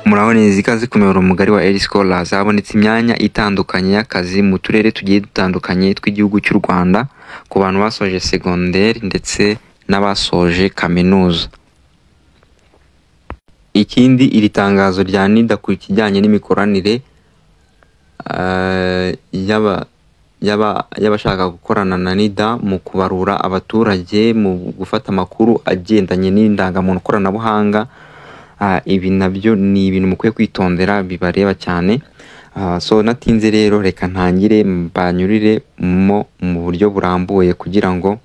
Muraho neza, ikaze ku muyoboro mugari wa Eri Scholars. Habonetse imyanya itandukanye y'akazi mu turere tugiye dutandukanye tw'igihugu cy'u Rwanda ku bantu basoje segonderi ndetse n'abasoje kaminuza. Ikindi, iri tangazo rya NIDA ku kijyanye n'imikoranire y'abashaka gukorana na NIDA mu kubarura abaturage, mu gufata amakuru agendanye n'indangamuntu koranabuhanga. Ibi nabyo ni ibintu mukwiye kwitondera, bibareba cyane. So natinze rero, reka ntangire mbanyurire mo mu buryo burambuye kugira ngo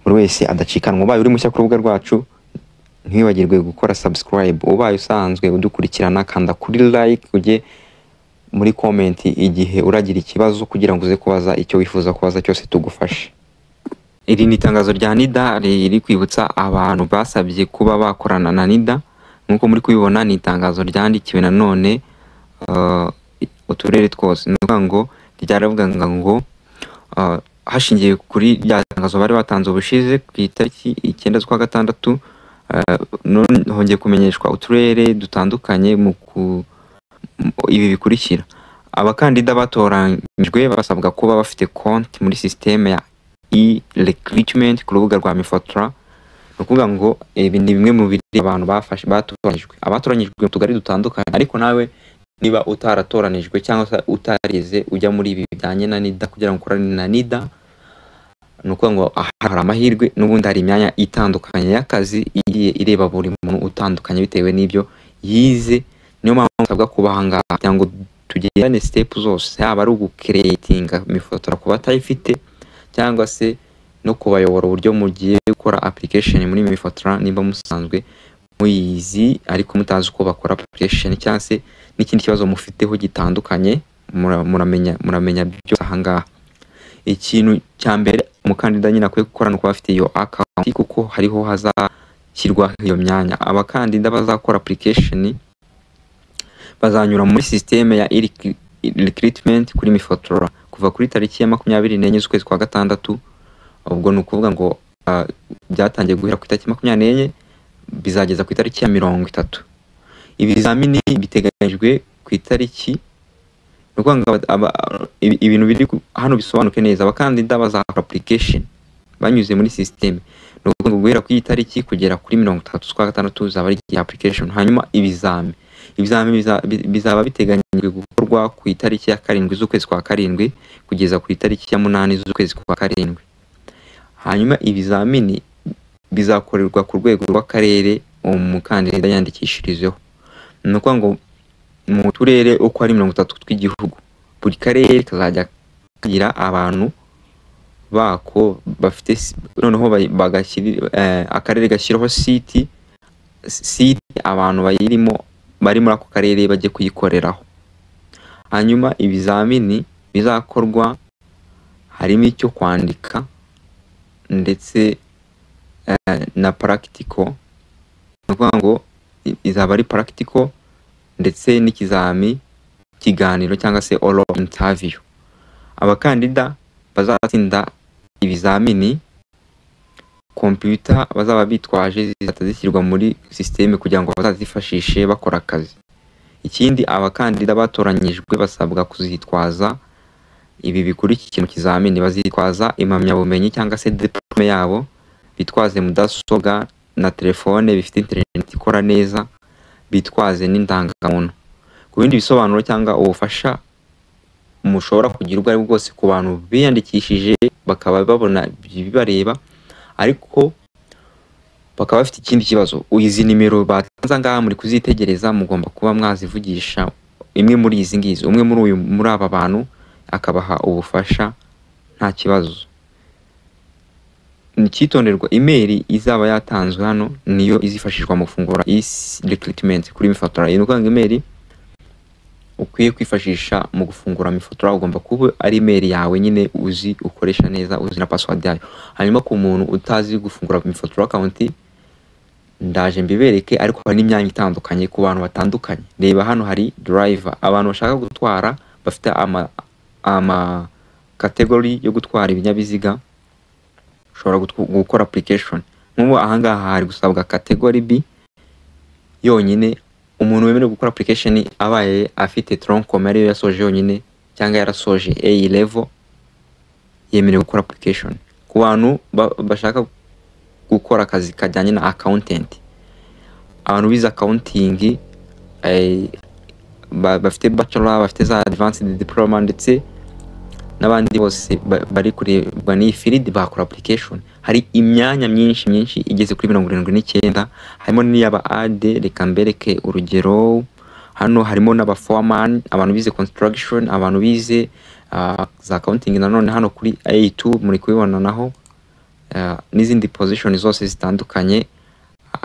buri wese adacikanwa. Ubaye uri mushya ku rubuga rwacu, ntiwibagirwe gukora subscribe. Ubaye usanzwe udukurikirana, kanda kuri like, ujye muri comment igihe uragira ikibazo kugira ngo uze kubaza icyo wifuza kubaza cyose, tugufashe. Iri ni itangazo rya NIDA riri kwibutsa abantu basabye kuba bakorana na NIDA. Nk'uko muri kubibona, ni itangazo ryandikiwe nanone uturere twose. Ni ukuvuga ngo ryaravugaga ngo hashingiwe kuri rya tangazo bari batanze ubushize ku itariki 9 z'ukwa gatandatu, none hongeye kumenyeshwa uturere dutandukanye ibi bikurikira: abakandida batoranyijwe basabwa kuba bafite konti muri sisiteme ya e-recruitment ku rubuga rwa MIFOTRA. Ni ukuvuga ngo ibi ni bimwe mu biri abantu bafashe batoranyijwe, abatoranyijwe mu tugari dutandukanye. Ariko nawe niba utaratoranijwe cyangwa se utarigeze ujya muri ibi bijyanye na NIDA kugira ngo ukorane na NIDA, ni ukuvuga ngo aha hari amahirwe. N'ubundi hari imyanya itandukanye y'akazi igiye ireba buri muntu utandukanye bitewe n'ibyo yize. Niyo mpamvu usabwa kuba aha ngaha kugira ngo tugendane step zose, yaba ari ugucreatinga MIFOTRA ku batayifite cyangwa se no kubayobora uburyo mugiye gukora application muri MIFOTRA nimba musanzwe muyizi ariko mutazi uko bakora application, cyangwa se n'ikindi kibazo mufiteho gitandukanye. Muramenya byose aha ngaha. Ikintu cya mbere umukandida nyine akwiye gukora ni ukuba afite iyo account, kuko hariho hazashyirwa iyo myanya. Abakandida bazakora application bazanyura muri sisiteme ya e-recruitment kuri MIFOTRA kuva kuri tariki ya 24 z'ukwezi kwa gatandatu. Ubwo ni ukuvuga ngo byatangiye guhera ku itariki 24, bizageza ku itariki ya 30. Ibizamini biteganyijwe ku itariki, ni ukuvuga ngo ibintu biri hano bisobanuke neza. Abakandida bazakora application banyuze muri sisiteme, ni ukuvuga ngo guhera ku iyi tariki kugera kuri 30 z'ukwa gatandatu zaba ari igihe application. Hanyuma ibizami bizaba biteganyijwe gukorwa ku itariki ya 7 z'ukwezi kwa karindwi kugeza ku itariki ya 8 z'ukwezi kwa karindwi. Hanyuma ibizamini bizakorerwa ku rwego rw'akarere umukandida yandikishirizeho. Ni ukuvuga ngo mu turere uko ari 30 tw'igihugu, buri karere kazajya kagira abantu bako bafite noneho bagashyira akarere gashyiraho site, abantu bayirimo bari muri ako karere bajye kuyikoreraho. Hanyuma ibizamini bizakorwa harimo icyo kwandika ndetse na practical. Ni ukuvuga ngo izaba ari practical ndetse n'ikizami kiganiro cyangwa se oral interview. Abakandida bazatsinda ibizamini, computer bazaba bitwaje zizahita zishyirwa muri sisiteme kugira ngo bazazifashishe bakora akazi. Ikindi, abakandida batoranyijwe basabwa kuzitwaza ibi bikurikira mu kizamini: bazitwaza impamyabumenyi cyangwa se diplome yabo, bitwaze mudasobwa na telefone bifite internet ikora neza, bitwaze n'indangamuntu. Ku bindi bisobanuro cyangwa ubufasha mushobora kugira ubwo ari bwo bwose ku bantu biyandikishije bakaba babona bibareba ariko bakaba bafite ikindi kibazo, izi nimero batanze ngaha muri kuzitegereza, mugomba kuba mwazivugisha imwe muri izi ngizi, umwe muri aba bantu akabaha ubufasha nta kibazo. Icyitonderwa: email izaba yatanzwe hano niyo izifashishwa mu gufungura e-recruitment kuri MIFOTRA. Ni ukuvuga ngo email ukwiye kwifashisha mu gufungura MIFOTRA ugomba kuba ari email yawe nyine uzi ukoresha neza, uzi na password yayo. Hanyuma ku muntu utazi gufungura MIFOTRA account, ndaje mbibereke, ariko hari n'imyanya itandukanye ku bantu batandukanye. Reba hano hari driver, abantu bashaka gutwara bafite ama category yo gutwara ibinyabiziga, ushobora gukora application. Nk'ubu ahangaha hari gusabwa category B yonyine. Umuntu wemerewe gukora application abaye afite tronc commun ariyo yasoje yonyine, cyangwa yarasoje A level, yemerewe gukora application. Ku bantu bashaka gukora akazi kajyanye na accountant, abantu bize accounting, bafite bachelor, bafite za advanced diploma, ndetse n'abandi bose bari kurebwa n'iyi field bakora application. Hari imyanya myinshi myinshi igeze kuri 79, harimo n'iy'aba AD. Reka mbereke urugero, hano harimo n'aba foreman, abantu bize construction, abantu bize za accounting nanone hano kuri A2 muri kubibona naho, n'izindi position zose zitandukanye: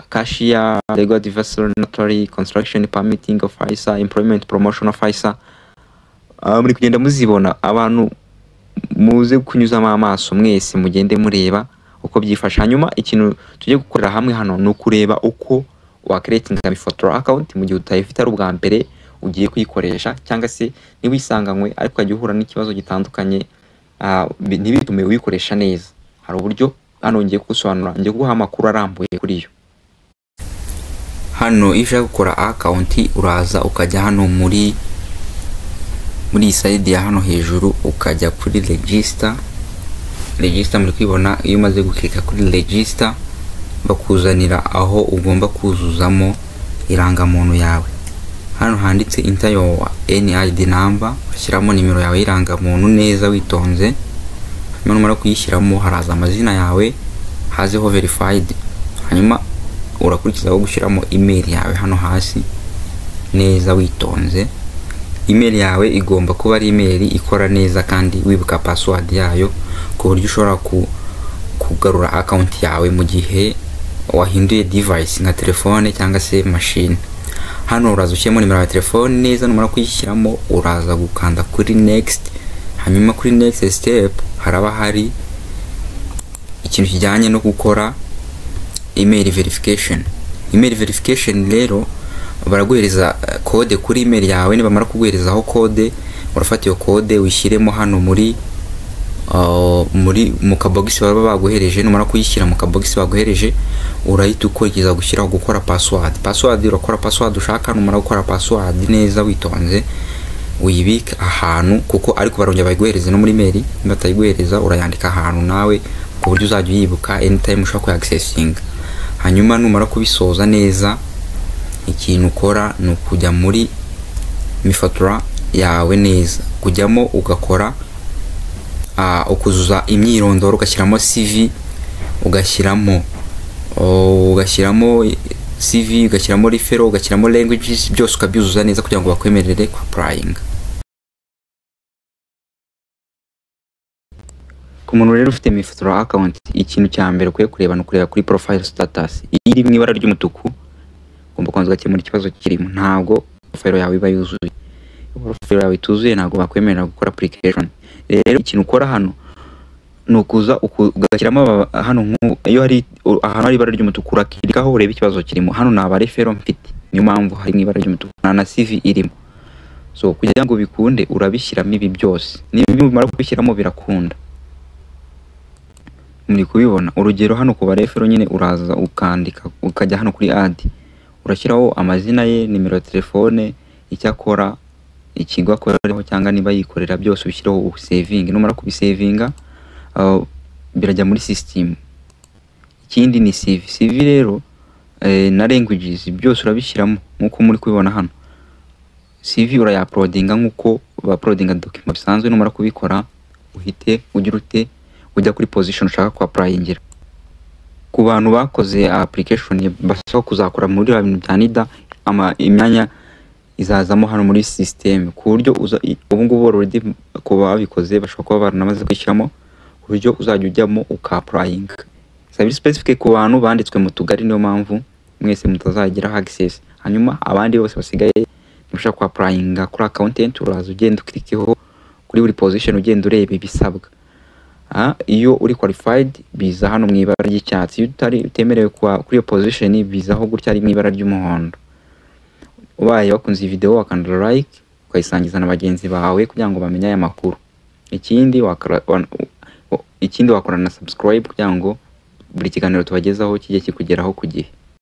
cashier, legal advisor, notary, construction permitting officer, employment promotion officer. Muri kugenda muzibona. Abantu muze kunyuzamo amaso mwese, mugende mureba uko byifashe. Hanyuma ikintu tugiye gukorera hamwe hano ni ukureba uko wacreatinga MIFOTRA account mu gihe utayifite, ari ubwa mbere ugiye kuyikoresha, cyangwa se niba uyisanganywe ariko ukajya uhura n'ikibazo gitandukanye, ntibitume uyikoresha neza. Hari uburyo hano ngiye kugusobanura, ngiye kuguha amakuru arambuye kuri yo. Hano iyo ushaka gukora account, uraza ukajya hano muri iyi side ya hano hejuru, ukajya kuri register. Register muri kwibona. Iyo umaze gukirika kuri register, bakuzanira aho ugomba kuzuzamo irangamuntu yawe. Hano handitse "Enter your NID number", ushyiramo nimero yawe y'irangamuntu neza witonze. Hanyuma numara kuyishyiramo, haraza amazina yawe, hazeho verified. Hanyuma urakurikizaho gushyiramo email yawe hano hasi neza witonze. Email yawe igomba kuba ari email ikora neza kandi wibuka password yayo, ku buryo ushobora kugarura account yawe mu gihe wahinduye device nka telefone cyangwa se machine. Hano uraza ushyiramo nimero ya telefone neza. Numara kuyishyiramo, uraza gukanda kuri next. Hanyuma kuri next step haraba hari ikintu kijyanye no gukora email verification. Email verification rero, baraguhereza code kuri email yawe. Nibamara kuguherezaho code, urafata iyo code wishyiremo hano muri mu kabogisi baba baguhereje. Numara kuyishyira mu kabogisi baguhereje, urahita ukurikiza gushyiraho gukora password. Password, urakora password ushaka. Numara gukora password neza witonze, uyibike ahantu, kuko ariko barongera bayiguhereze no muri mail. Nibatayiguhereza, urayandika ahantu nawe ku buryo uzajya uyibuka anytime ushaka kuyaccessinga. Hanyuma numara kubisoza neza, ikintu ukora ni ukujya muri MIFOTRA yawe neza, kujyamo ugakora ukuzuza imyirondoro, ugashyiramo CV, ugashyiramo CV, ugashyiramo referral, ugashyiramo languages, byose ukabyuzuza neza kugira ngo bakwemerere ku applying. Ku muntu rero ufite MIFOTRA account, ikintu cya mbere ukwiye kureba ni ukureba kuri profile status. Iyo iri mu ibara ry'umutuku, ugomba kubanza ugakemura ikibazo kirimo. Ntabwo profile yawe iba yuzuye. Iyo profile yawe ituzuye, ntabwo bakwemerera gukora application. Rero ikintu ukora hano ni ukuza ugashyiramo hano iyo hari ahantu hari ibara ry'umutuku, urakirikaho urebe ikibazo kirimo. Hano ni aba referral mfite, niyo mpamvu hari mu ibara ry'umutuku, nta na CV irimo. So kugira ngo bikunde, urabishyiramo ibi byose. Niba umara kubishyiramo, birakunda. Muri kubibona, urugero hano ku ba referral nyine, uraza ukandika, ukajya hano kuri add, urashyiraho amazina ye, nimero ya telefone, icyo akora, ikigo akoreraho cyangwa niba yikorera, byose ubishyireho, usavinge. Numara kubisavinga, birajya muri system. Ikindi ni CV. CV rero na languages byose urabishyiramo nk'uko muri kubibona hano. CV urayauploadinga nk'uko bauploadinga document bisanzwe. Numara kubikora, uhite ugira ute? Ujya kuri position ushaka ku applyingira. Ku bantu bakoze application basaba kuzakora muri bya bintu bya NIDA, ama imyanya izazamo hano muri system, ku buryo ubu ngubu already ku babikoze bashobora kuba baranamaze kwishyiramo, ku buryo uzajya ujyamo uka applyinga. Izaba specific ku bantu banditswe mu tugari, niyo mpamvu mwese mutazagiraho access. Hanyuma abandi bose basigaye, niba ushaka ku applyinga kuri accountant, uraza ugenda ukirikeho kuri buri position, ugenda ureba ibisabwa. Iyo uri qualified, biza hano mu ibara ry'icyatsi. Iyo utari utemerewe kuri iyo position, bizaho gutya ari mu ibara ry'umuhondo. Ubaye wakunze iyi video, wakanda like, ukayisangiza na bagenzi bawe kugira ngo bamenye aya makuru. Ikindi wakora na subscribe kugira ngo buri kiganiro tubagezaho kijye kikugeraho ku gihe.